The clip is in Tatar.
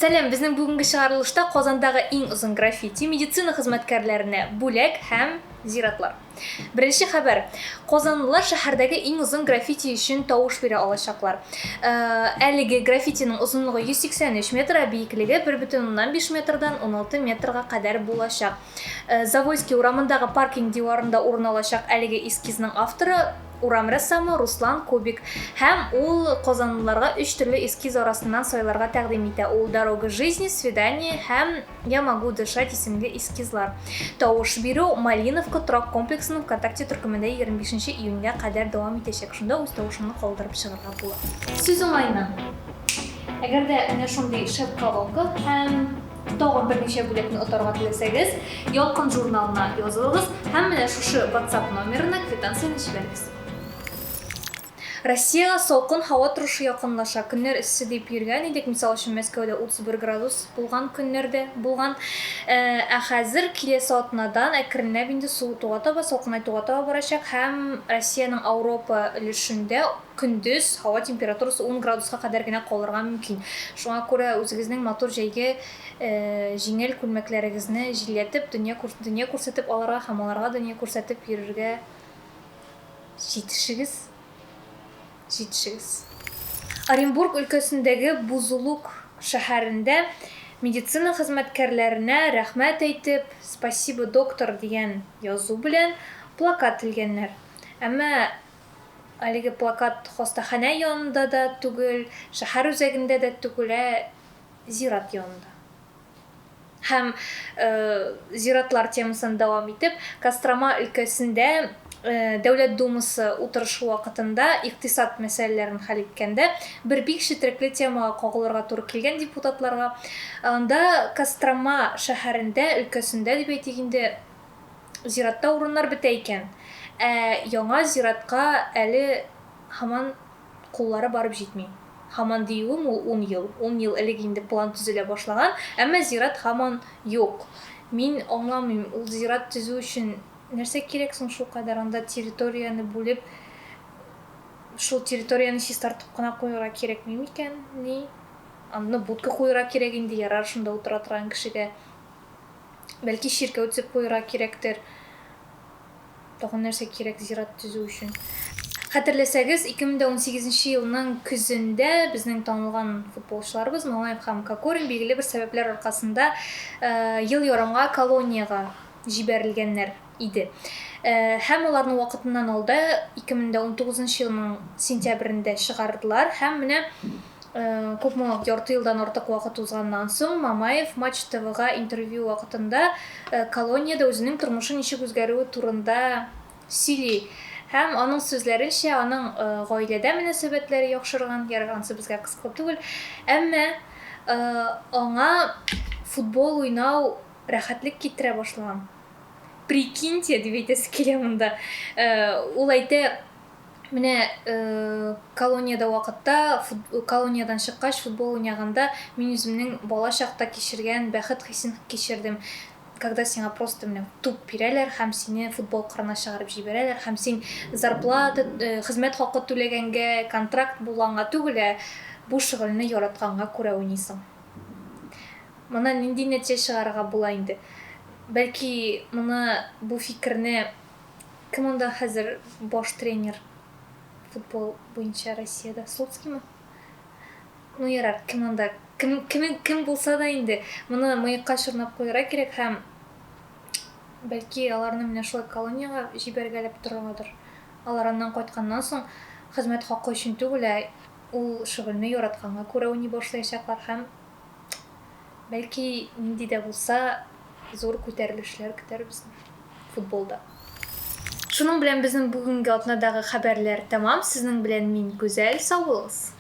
Сәлам, безнең бүгенге чыгарылышта Казандагы иң озын граффити, медицина хезмәткәрләренә бүләк һәм зиратлар. Беренче хәбәр. Казанлылар шәһәрдәге иң озын граффити өчен тавыш бирә алачаклар. Э, әлеге граффитиның озынлыгы 183 метр, ә биеклеге 1,5 метрдан 16 метрга кадәр булачак. Э, Завойский урамындагы паркинг диварында урын алачак әлеге эскизның авторы урам рәссамы Руслан Кубик һәм ул казанлыларга өч төрле эскиз арасыннан сайларга тәкъдим итә. Ул Дорога жизни, Свидание һәм Я могу дышать исемле эскизлар. Тавыш бирү Малиновка торак комплексының ВКонтакте төркемендә 25 нче июньгә кадәр дәвам итәчәк. Шунда үз тавышыңны калдырып чыгарга була. Сүз уңаеннан, әгәр дә менә шундый шәп колонка һәм тагын берничә бүләкне отарга теләсәгез, Ялкын журналына язылыгыз һәм менә шушы WhatsApp номерына квитанцияне җибәрегез. Россиягә салкын һава торышы якынлаша. Көннәр эссе дип йөргән идек, мисал өчен, Мәскәүдә 31 градус булган көннәр дә булган. Ә хәзер киләсе атнадан әкренләп инде суытуга таба, салкынайтуга таба барачак һәм Россиянең Ауропа өлешендә көндез һава температурасы ун градуска кадәр генә калырга мөмкин. Шуңа күрә үзегезнең матур җәйге җиңел күлмәкләрегезне җилләтеп, дөнья дөнья күрсәтеп алырга һәм аларга дөнья күрсәтеп йөрергә җитешегез. Җитешегез. Оренбург өлкәсендәге Бузулук шәһәрендә медицина хезмәткәрләренә рәхмәт әйтеп, Спасибо, доктор дигән язу белән плакат элгәннәр. Әмма Әлеге плакат хастаханә янында да түгел, шәһәр үзәгендә дә түгел, ә зират янында. Һәм зиратлар темасын дәвам итеп, Кострома өлкәсендә Дәүләт Думасы утырышы вакытында икътисад мәсьәләләрен хәл иткәндә бер бик четерекле темага кагылырга туры килгән депутатларга. Анда Кострома шәһәрендә, өлкәсендә дип әйтик инде, Зиратта урыннар бетә икән. Ә яңа зиратка әле һаман куллары барып җитми. Һаман диюем ул ун ел. Ун ел элек инде план төзелә башлаган, әмма зират һаман юк. Мин аңламыйм, ул зират төзү өчен нәрсә кирәк соң шулкадәр анда территорияне бүлеп, шул территорияне чистартып кына куярга кирәкми микән ни? Аны будка куярга кирәк инде, ярар шунда утыра торган кешегә. Бәлки чиркәү төзеп куярга кирәктер. Тагын нәрсә кирәк зират төзү өчен? Хәтерләсәгез, 2018 нче елның көзендә безнең танылган футболчыларыбыз Мамаев һәм Кокорин билгеле бер сәбәпләр аркасында ел ярымга колониягә җибәрелгәннәр иде. Һәм аларны вакытыннан алда 2019 нчы елның сентябрендә чыгардылар һәм менә Күпме вакыт, ярты елдан артык вакыт узганнан соң, Мамаев Матч ТВга интервью вакытында колониядә үзенең тормышы ничек үзгәрүе турында сөйли. Һәм аның сүзләренчә, аның гаиләдә мөнәсәбәтләре яхшырган, ярар, анысы безгә кызыклы түгел, әмма аңа футбол уйнау рәхәтлек китерә башлаган. Прикиньте, дип әйтәсе килә монда. Ул әйтә, Менә колониядә вакытта, колониядән чыккач, футбол уйнаганда, мин үземнең бала чакта кичергән бәхет хисен кичердем. Когда сиңа просто менә туп бирәләр һәм сине футбол кырына чыгарып җибәрәләр һәм син зарплата, хезмәт хакы түләгәнгә, контракт булганга түгел, ә бу шөгыльне яратканга күрә уйныйсың. Моннан нинди нәтиҗә чыгарырга була инде? Бәлки, моны, бу фикерне Кем анда хәзер баш тренер футбол буенча Россиядә? Слуцкиймы? Ну ярар, кем анда? Кем, кем, кем булса да инде, моны мыекка чорнап куярга кирәк һәм бәлки аларны менә шулай колониягә җибәргәләп торыргадыр. Алар аннан кайтканнан соң хезмәт хакы өчен түгел, ә ул шөгыльне яратканга күрә уйный башлаячаклар һәм бәлки нинди дә булса зур күтәрелешләр көтәр безне. Футболда. Шуның белән безнең бүгенге атнадагы хәбәрләр тәмам. Сезнең белән мин, Гүзәл. Сау булыгыз!